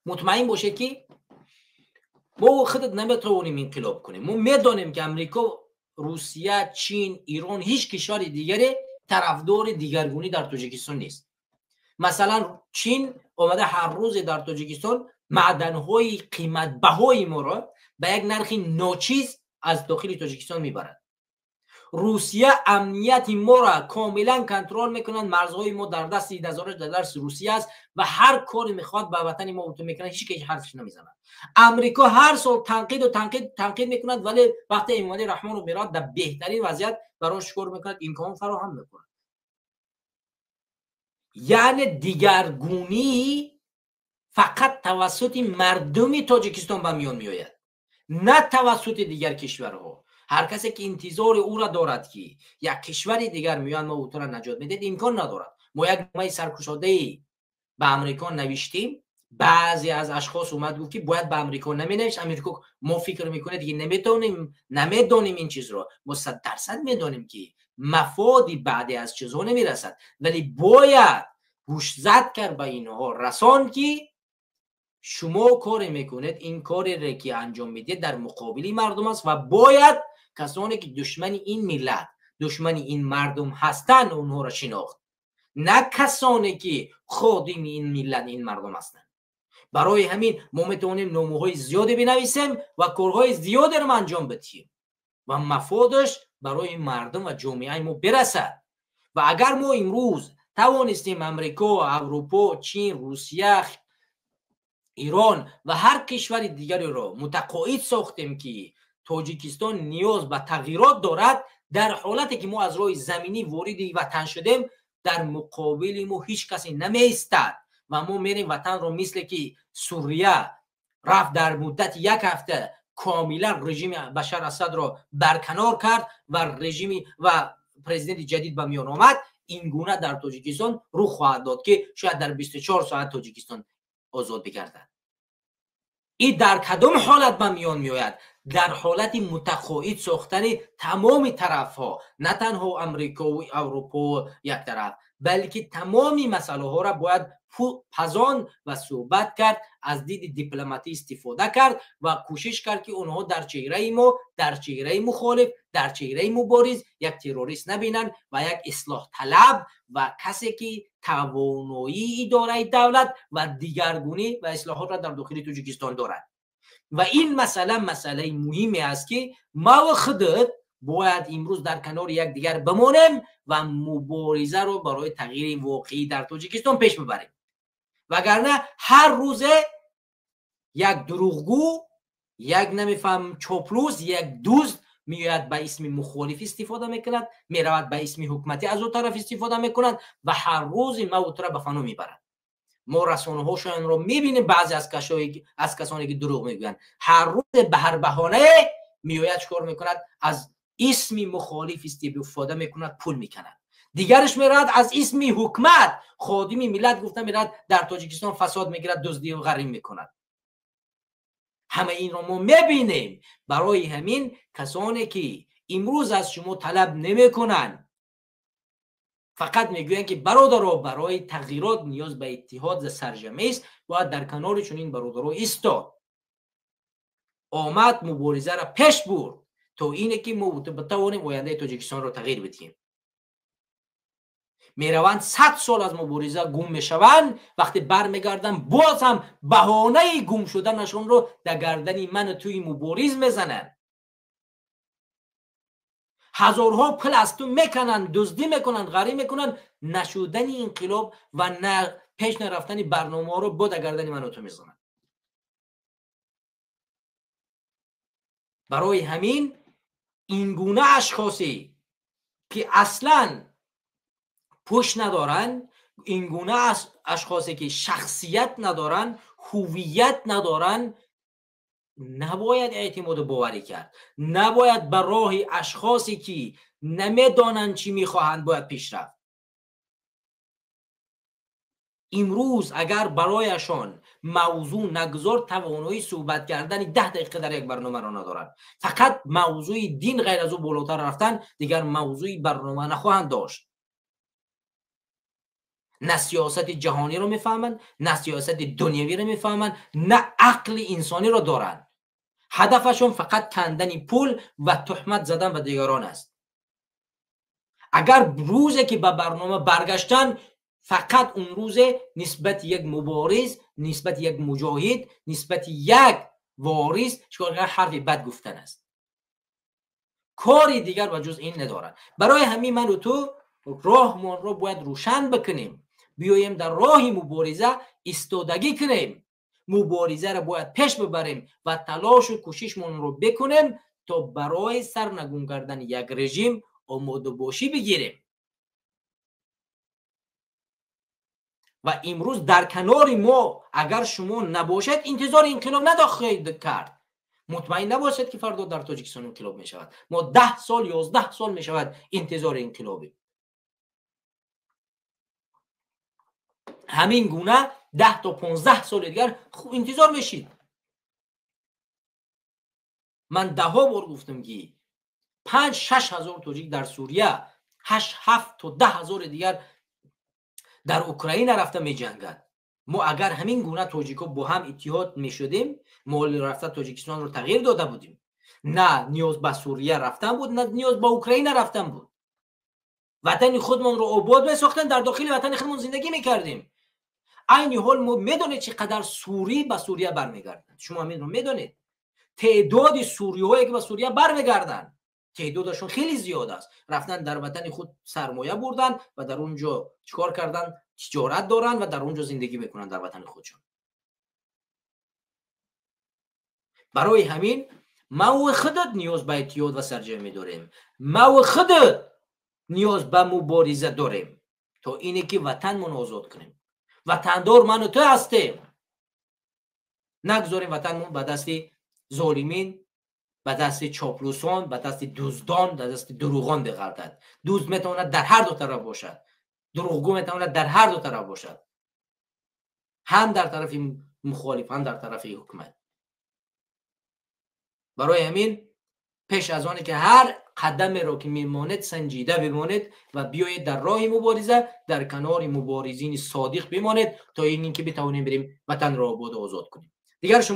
Мутмаин бошед, ки мо худат наметавонем инқилоб кунем. Мо медонем, ки Амрико, Русия, Чин, Ирон, ҳеҷ кишвари дигаре тарафдори дигаргунӣ дар Тоҷикистон нест. Масалан, Чин омада ҳар рӯзе дар Тоҷикистон маъданҳои қиматбаҳои моро ба як нархи ночиз аз дохили Тоҷикистон мебарад. Русия амнияти моро комилан контрол мекунад, марзҳои мо дар дасти назорат, дар дасти Русия аст ва ҳар коре мехоҳад ба ватани мо мекунад, ҳеҷ ки ҳарфш намезанад. Амрико ҳар сол танқиду танқид танқид мекунад, вале вақте Эмомалӣ Раҳмонов меравад, дар беҳтарин вазъият барош чикор мекунад? Имкон фароҳам мекунад. Яъне дигаргунӣ фақат тавассути мардуми Тоҷикистон ба миён меояд, на тавассути дигар кишварҳо. Ҳар касе ки интизори ӯра дорад, ки як кишвари дигар меояд, мо ӯтро наҷот медиҳад, имкон надорад. Мо як номаи саркушодае ба Амрико навиштем. Баъзе аз ашхос омад, гуфт, ки бояд ба Амрико наменавишт, Амрико мо фикр мекунед, ки наметавонем, намедонем ин чизро. Мо 100% медонем, ки мафоди баъде аз чизҳо намерасад, вале бояд гӯшзад кард, ба инҳо расон, ки шумо коре мекунед, ин корере ки анҷом медиҳед, дар муқобили мардум аст ва бояд касоне ки душмани ин миллат, душмани ин мардум ҳастанд, онҳоро шинохт, на касоне ки ходими ин миллат, ин мардум ҳастанд. Барои ҳамин мо метавонем номаҳои зиёде бинависем ва корҳои зиёдеро анҷом бидиҳем ва мафодаш барои мардум ва ҷомеаи мо бирасад. Ва агар мо имрӯз тавонистем Амрико, Аврупо, Чин, Русия, Ирон ва ҳар кишвари дигареро мутақоид сохтем, ки Тоҷикистон ниёз ба тағйирот дорад, дар ҳолате ки мо аз роҳи заминӣ вориди ватан шудем, дар муқобили мо ҳеҷ касе намеистад ва мо мерем ватанро, мисле ки Сурия рафт, дар муддати як ҳафта комилан режими Башар Асадро барканор кард ва режими ва президенти ҷадид ба миён омад, ин гуна дар Тоҷикистон рух хоҳад дод, ки шояд дар 24 соат Тоҷикистон озод бигардад. И дар кадом ҳолат ба миён меояд? Дар ҳолати мутақоид сохтани тамоми тарафҳо, на танҳо Амрикову Аврупо як тараф, балки тамоми масъалаҳоро бояд пазон ва суҳбат кард, аз диди дипломатӣ истифода кард ва кӯшиш кард, ки онҳо дар чеҳраи мо, дар чеҳраи мухолиф, дар чеҳраи мубориз як террорист набинанд ва як ислоҳталаб ва касе ки тавоноии идораи давлат ва дигаргунӣ ва ислоҳотро дар дохили Тоҷикистон дорад. Ва ин масъала масъалаи муҳиме аст, ки маву худат бояд имрӯз дар канори якдигар бимонем ва муборизаро барои тағйири воқеӣ дар Тоҷикистон пеш бибарем. Вагарна ҳар рӯзе як дурӯғгӯ, як намефаҳм чоплус, як дузд меояд, ба исми мухолиф истифода мекунад, меравад, ба исми ҳукуматӣ аз ӯ тараф истифода мекунад ва ҳар рӯзи мавутра ба фано мебарад. Мо расонаҳошонро мебинем, баъзе аз касоне ки дурӯғ мегӯянд, ҳар рӯзе ба ҳар баҳонае меояд, чикор мекунад? Аз исми мухолиф истифода мекунад, пул мекунад. Дигараш меравад, аз исми ҳукумат, ходими миллат гуфта, меравад, дар Тоҷикистон фасод мегирад, дуздию ғарим мекунад. Ҳама инро мо мебинем. Барои ҳамин касоне ки имрӯз аз шумо талаб намекунанд, фақат мегӯянд, ки бародаро, барои тағйирот ниёз ба иттиҳод за сарҷамъист, бояд дар канори чунин бародаро истод, омад, муборизаро пеш бурд, то ине ки мо битавонем ояндаи Тоҷикистонро тағйир бидиҳем. Мераванд, 100 сол аз мубориза гум мешаванд, вақте бармегарданд, боз ҳам баҳонаи гум шуданашонро дар гардани ману туи мубориз мезананд. Ҳазорҳо пул аз ту мекананд, дуздӣ мекунанд, ғарӣ мекунанд, нашудани инқилоб ва на пеш нарафтани барномаҳоро бо дар гардани ману ту мезананд. Барои ҳамин ин гуна ашхосе ки аслан пушт надоранд, ин гуна ашхосе ки шахсият надоранд, ҳувият надоранд, набояд эътимоду боварӣ кард. Набояд ба роҳи ашхосе ки намедонанд чӣ мехоҳанд бояд пеш рафт. Имрӯз агар барояшон мавзӯъ нагузор, тавоноии суҳбат кардани 10 дақиқа дар як барномаро надоранд. Фақат мавзӯи дин, ғайр аз ӯ болотар рафтан, дигар мавзӯи барнома нахоҳанд дошт. На сиёсати ҷаҳониро мефаҳманд, на сиёсати дунявиро мефаҳманд, на ақли инсониро доранд. Ҳадафашон фақат кандани пул ва туҳмат задан ба дигарон аст. Агар рӯзе ки ба барнома баргаштанд, фақат он рӯзе нисбати як мубориз, нисбати як муҷоҳид, нисбати як ворис чикор кардан, ҳарфи бад гуфтан аст. Кори дигар ба ҷуз ин надоранд. Барои ҳамин ману ту роҳмонро бояд рӯшан бикунем. Биёем дар роҳи мубориза истодагӣ кунем. Муборизаро бояд пеш бибарем ва талошу кӯшишмонро бикунем то барои сарнагун кардани як режим омодабошӣ бигирем. Ва имрӯз дар канори мо агар шумо набошед, интизори инқилоб надохоҳед кард. Мутмаин набошед ки фардо дар Тоҷикистон инқилоб мешавад. Мо 10 сол, 11 сол мешавад интизори инқилобем. Ҳамин гуна 10 то 15 соли дигар интизор мешид. Ман даҳҳо бор гуфтам ки 5-6 ҳазор тоҷик дар Сурия, 8-7 то 10 ҳазори дигар дар Украина рафта меҷангад. Мо агар ҳамин гуна тоҷикҳо бо ҳам иттиҳод мешудем, мо рафта Тоҷикистонро тағйир дода будем. На ниёз ба Сурия рафтан буд, на ниёз ба Украина рафтан буд. Ватани худмонро обод месохтем, дар дохили ватани худмон зиндагӣ мекардем. Айни ҳол мо медонед чӣ қадар сурӣ ба Сурия бармегарданд. Шумо ҳаминро медонед. Теъдоди суриҳое ки ба Сурия бармегарданд, теъдодашон хеле зиёд аст. Рафтан дар ватани худ сармоя бурданд ва дар он ҷо чикор карданд? Тиҷорат доранд ва дар он ҷо зиндагӣ мекунанд дар ватани худшон. Барои ҳамин маву худат ниёз ба иттиҳод ва сарҷамӣ дорем. Маву худат ниёз ба мубориза дорем то ине ки ватанмон озод кунем. Ватандор ману ту ҳастем. Нагзорем ватанмон ба дасти золимин, ба дасти чоплусон, ба дасти дуздон, ба дасти дурӯғон биғалтад. Дузд метавонад дар ҳар ду тараф бошад, дурӯғгӯ метавонад дар ҳар ду тараф бошад, ҳам дар тарафи мухолиф, ҳам дар тарафи ҳукумат. Барои ҳамин пеш аз оне ки ҳар қадамеро ки мемонед санҷида бимонед ва биёед дар роҳи мубориза дар канори муборизини содиқ бимонед то ин ки битавонем бирем ватанро ободу озод кунем. Дигар шумо